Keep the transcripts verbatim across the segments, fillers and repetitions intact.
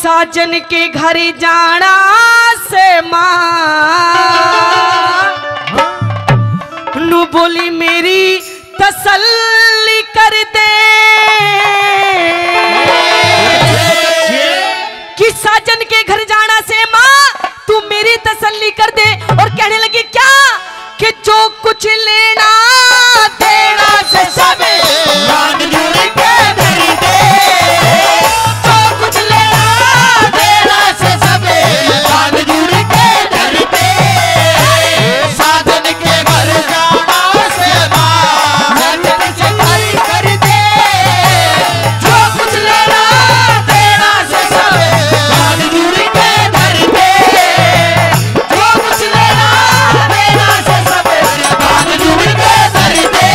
साजन के घर जाना से माँ नू बोली, मेरी तसल्ली कर दे। कि साजन के घर जाना से माँ तू मेरी तसल्ली कर दे। और कहने लगी, क्या? कि जो कुछ लेना देना से सब हाथ जोड़ के धर दे। जो कुछ लेना देना से सब हाथ जोड़ के धर दे। साजन के घर जाना से माँ, साजन से प्यार कर दे। जो कुछ लेना देना से सब हाथ जोड़ के धर दे। जो कुछ लेना देना से सब हाथ जोड़ के धर दे।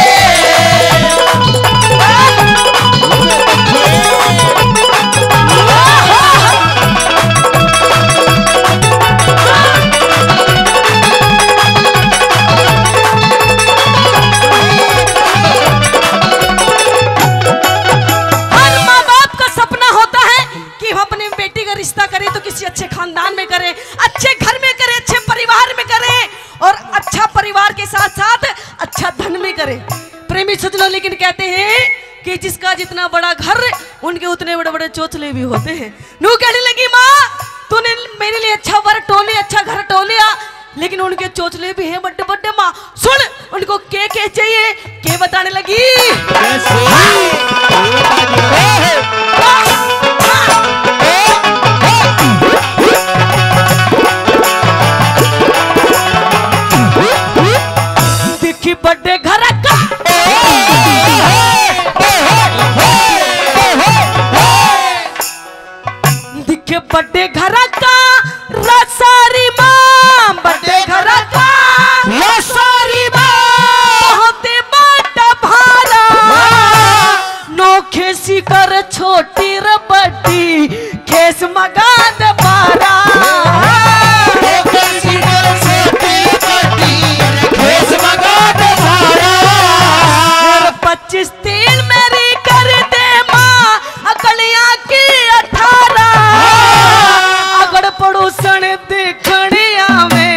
हर माँ बाप का सपना होता है कि हम अपने बेटी का रिश्ता करें तो किसी अच्छे खानदान में करें, अच्छे घर में करें, अच्छे परिवार में करें और अच्छा परिवार के साथ साथ अच्छा धन में करें। प्रेमी सज्जनों, लेकिन कहते हैं कि जिसका जितना बड़ा घर, उनके उतने बड़े बड़े चोचले भी होते हैं। नू कहने लगी, माँ, तूने मेरे लिए अच्छा वर टोह लिया, अच्छा घर टोह लिया, लेकिन उनके चोचले भी हैं बड्डे बड्डे। माँ सुन, उनको के के चाहिए, के बताने लगी। दिखी बड़े घर का, दिखे बड़े घर का रसारी माँ, बड़े घर का रसारी माँ। बहुत बड़ा भारा, नोखे सिकर छोटी र बड़ी, खेस मगाद बारा। नोखे सिकर छोटी बड़ी, खेस मगाद बारा। और पच्चीस तीन मेरी कर दे माँ, अकलियाँ की अठारह। अगड़ पड़ोसन देखण आवे,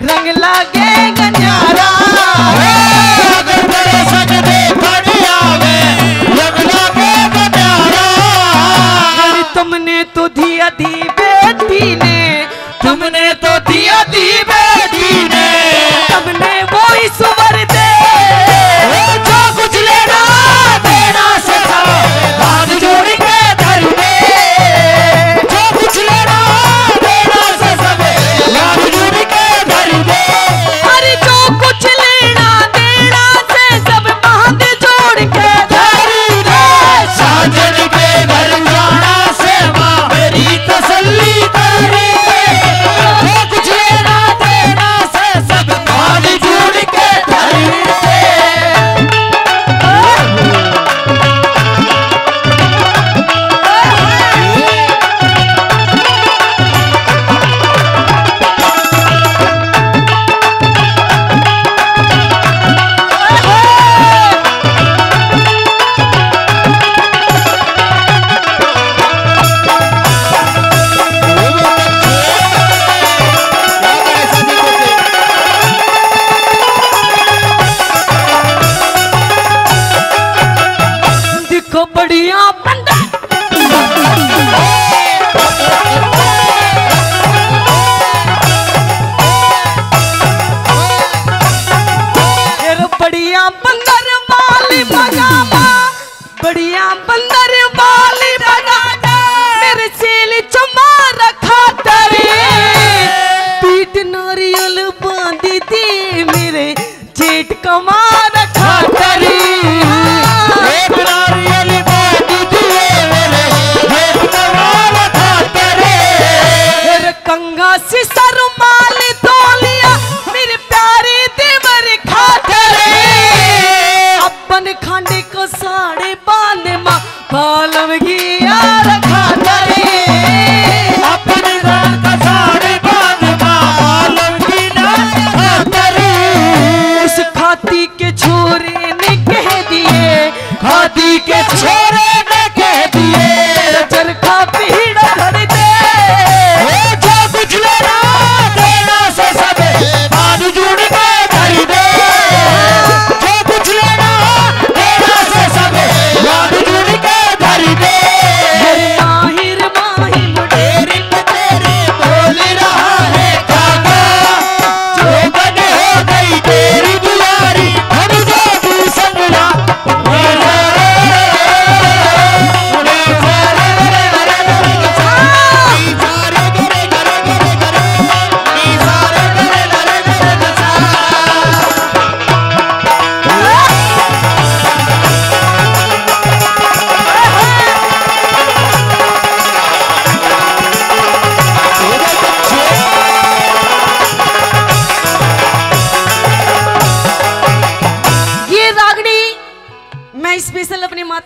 रंग लागे गन्यारा। अगड़ पड़ोसन देखण आवे, रंग लागे गन्यारा। अरे तुमने तो दिया दी बेटी ने, तुमने तो दिया दी बेटी ने, तुमने वो ईश्वर दे। जो कुछ लेना देना से सब हाथ जोड़ के धर दे। जो कुछ लेना देना से सब हाथ जोड़ के धर दे। अरे जो कुछ लेना देना से सब हाथ जोड़ के धर दे। साजन के घर जाना से माँ मेरी तसल्ली कर दे। जो कुछ लेना देना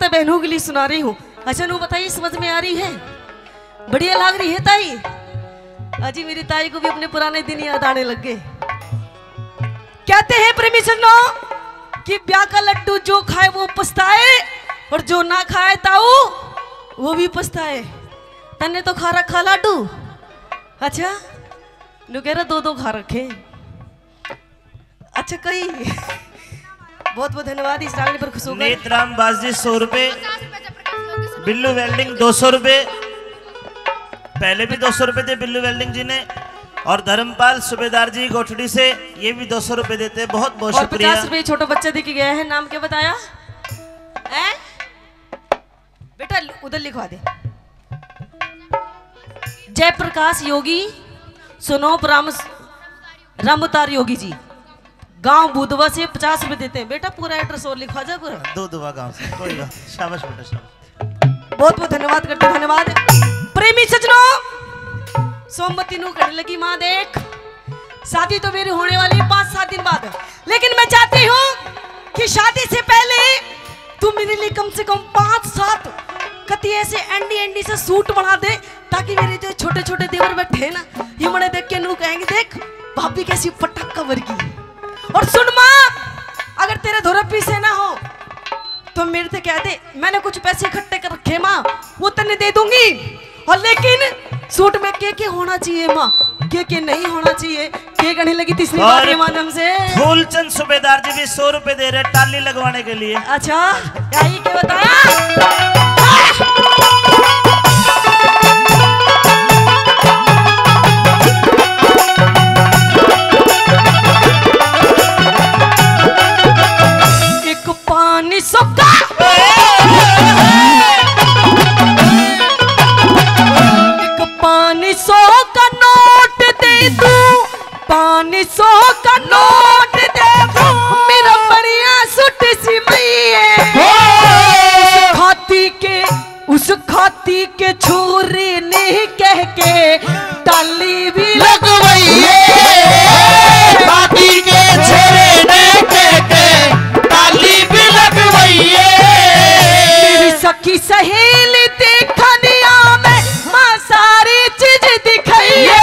तो बहनों के लिए सुना रही हूँ। अच्छा, नू बताइए, समझ में आ रही है? बढ़िया लाग रही है ताई? अजी, मेरी ताई को भी अपने पुराने दिन याद आने लग गए। कहते हैं प्रेमी सज्जनों कि ब्याह का लड्डू जो खाए वो पछताए, और जो ना खाए ताऊ वो भी पछताए। तन्ने तो खा रखा लाडू? अच्छा, नू कह रहा दो दो खा रखे। अच्छा, कई बहुत बहुत धन्यवाद इस रागनी पर खुश होकर। नेतराम बाजी सौ रुपए, बिल्लू वेल्डिंग दो सौ रुपए, पहले भी दो सौ रुपए थे बिल्लू वेल्डिंग जी ने, और धर्मपाल सूबेदार जी गोठड़ी से ये भी दो सौ रुपए देते हैं। बहुत बहुत और शुक्रिया। पचास रुपए छोटा बच्चा दे के गया है, नाम क्या बताया? हैं? बेटा, उधर लिखवा दे। जयप्रकाश योगी, सुनो राम, रामतार योगी जी, गांव बुधवा से पचास रुपए देते हैं। बेटा, पूरा एड्रेस और लिखवा जा पूरा। दो दुआ गांव से, कोई बात। शाबाश बेटा, शाबाश। बहुत बहुत धन्यवाद करते, धन्यवाद। प्रेमी सज्जनों, सोमवती नू कहने लगी, माँ देख, शादी तो मेरी होने वाली है पाँच सात दिन बाद, लेकिन मैं चाहती हूँ कि शादी से पहले तू मेरे लिए कम से कम पाँच सात कति ऐसे एंडी एंडी से सूट बना दे, ताकि मेरे जो छोटे छोटे देवर बैठे हैं ना, ये मने देख के नू कहेंगे, देख भाभी कैसी पटाखा वर्गी। और सुन माँ, अगर तेरे धोरे पैसे ना हो तो मेरे से कह दे, मैंने कुछ पैसे इकट्ठे कर रखे माँ, वो तन्ने दे दूंगी। और लेकिन सूट में के के होना चाहिए माँ, के के नहीं होना चाहिए, के कहने लगी तीसरी बार और ये माध्यम से। फूलचंद सूबेदार जी भी सौ रुपए दे रहे टाली लगवाने के लिए। अच्छा, क्या ही के बताया? एक पानी सोका, एक पानी सौ का नोट दे तू, पानी सौ का नोट दे तू, मेरा बढ़िया सूट सिमैये। उस खाती के, उस खाती के छोरे ने कह के टाली भी लगवाइए। खाती के छोरे ने कह के टाली भी लगवाइए। मेरी सखी सहेली देखनिया में माँ सारी चीज दिखाइए।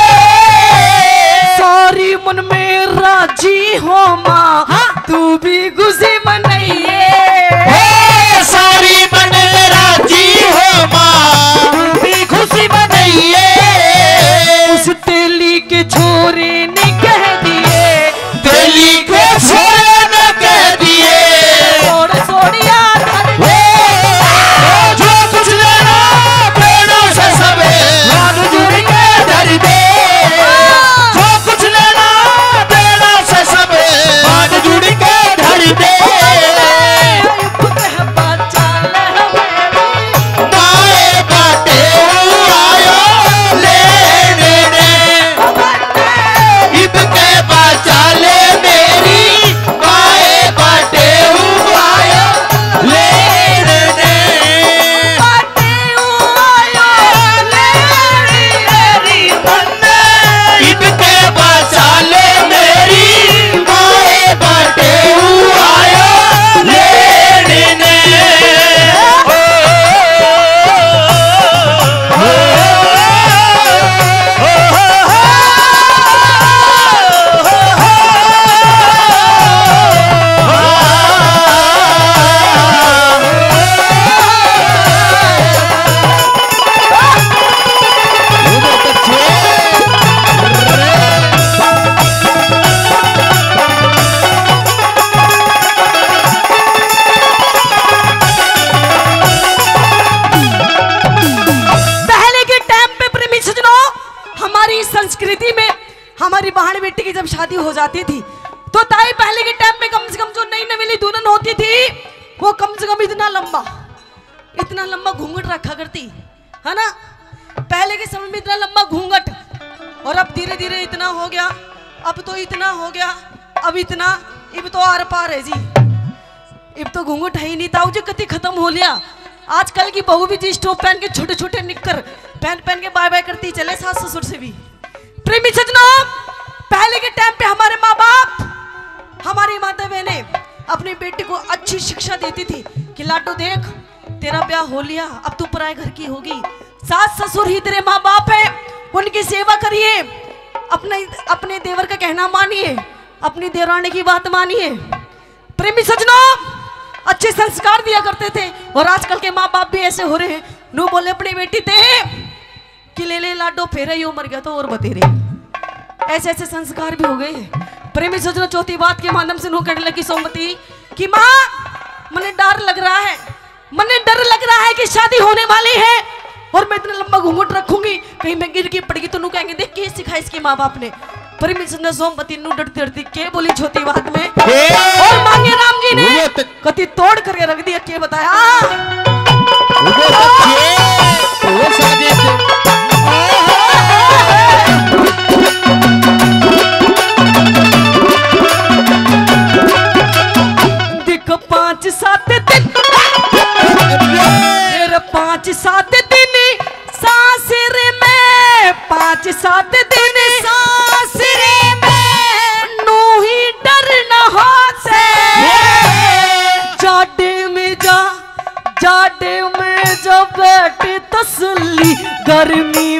सारी मन में राजी हो माँ, हाँ। तू भी खुशी मनाइए। हे सारी मन में राजी हो माँ, तू भी खुशी मनाइए। उस तेली के छोरे ने कह दिए, तेली के छोरे ने कह दिए, छोड़ छोड़िया धर दे। हे, जो कुछ लेना देना से सब हाथ जोड़ के धर दे। जो कुछ लेना देना से सब हाथ जोड़ के धर दे। बाए बाटे हूँ आयो लेने ने, इब के बचा ले मेरी, बाए बाटे हूँ आयो लेने ने। इब के बचा ले मेरी, बाए बाटे हूँ आयो लेने ने। पहले के टाइम पे प्रेमी सजनों, हमारी संस्कृति में हमारी बहन बेटी की जब शादी हो जाती थी, तो ताई पहले के टाइम पे कम से कम जो नई नवेली दुल्हन होती थी, वो कम से कम इतना लंबा, इतना लंबा घूंघट रखा करती, है ना? पहले के समय में इतना लंबा घूंघट, और अब धीरे धीरे इतना हो गया, अब तो इतना हो गया, अब इतना, इब तो आर पार है जी। इब तो घूंघट है ही नहीं, ताऊ जी कति खत्म हो लिया। आजकल की बहू भी जींस टॉप पहन के, छोटे छोटे निक्कर पहन पहन के बाय बाय करती चले सास ससुर से भी। प्रेमी सजनों, पहले के टाइम पे हमारे माँ बाप, हमारी माता बहनें अपनी बेटी को अच्छी शिक्षा देती थी कि लाडो देख, तेरा ब्याह हो लिया, अब तू पराए घर की होगी। सास ससुर ही तेरे माँ बाप हैं, उनकी सेवा करिए, अपने अपने देवर का कहना मानिए, अपनी देवरानी की बात मानिए। प्रेमी सजनों, अच्छे संस्कार दिया करते थे, और आजकल के माँ बाप भी ऐसे हो रहे हैं। नू बोले अपनी बेटी ते कि ले ले लाडो फेरे, यो मर गया तो और बतेरे। ऐसे ऐसे संस्कार भी हो गए हैं। प्रेमी सजनों, चौथी बात के माध्यम से नू कहने लगी सोमवती कि माँ, मने डर लग रहा है, मने डर लग रहा है कि शादी होने वाली है और मैं इतना लंबा घूंघट रखूंगी, कहीं मैं गिर के पड़ गई तो नू कहेंगे, देख के सिखाया इसके माँ बाप ने। प्रेमी सजनों, सोमवती नू डरती डरती के बोली चौथी बात में, हे! और मांगे राम जी ने वो तो कति तोड़ करके रख दिया, के बताया? वो तो के, वो साजिश। देख, पाँच सात दिन, फिर पाँच सात दिन सासरे में, पाँच सात दिन सासरे में, नू ही डरना हो से। जाड़े में जा, जाड़े में जा बैठ तसल्ली, गर्मी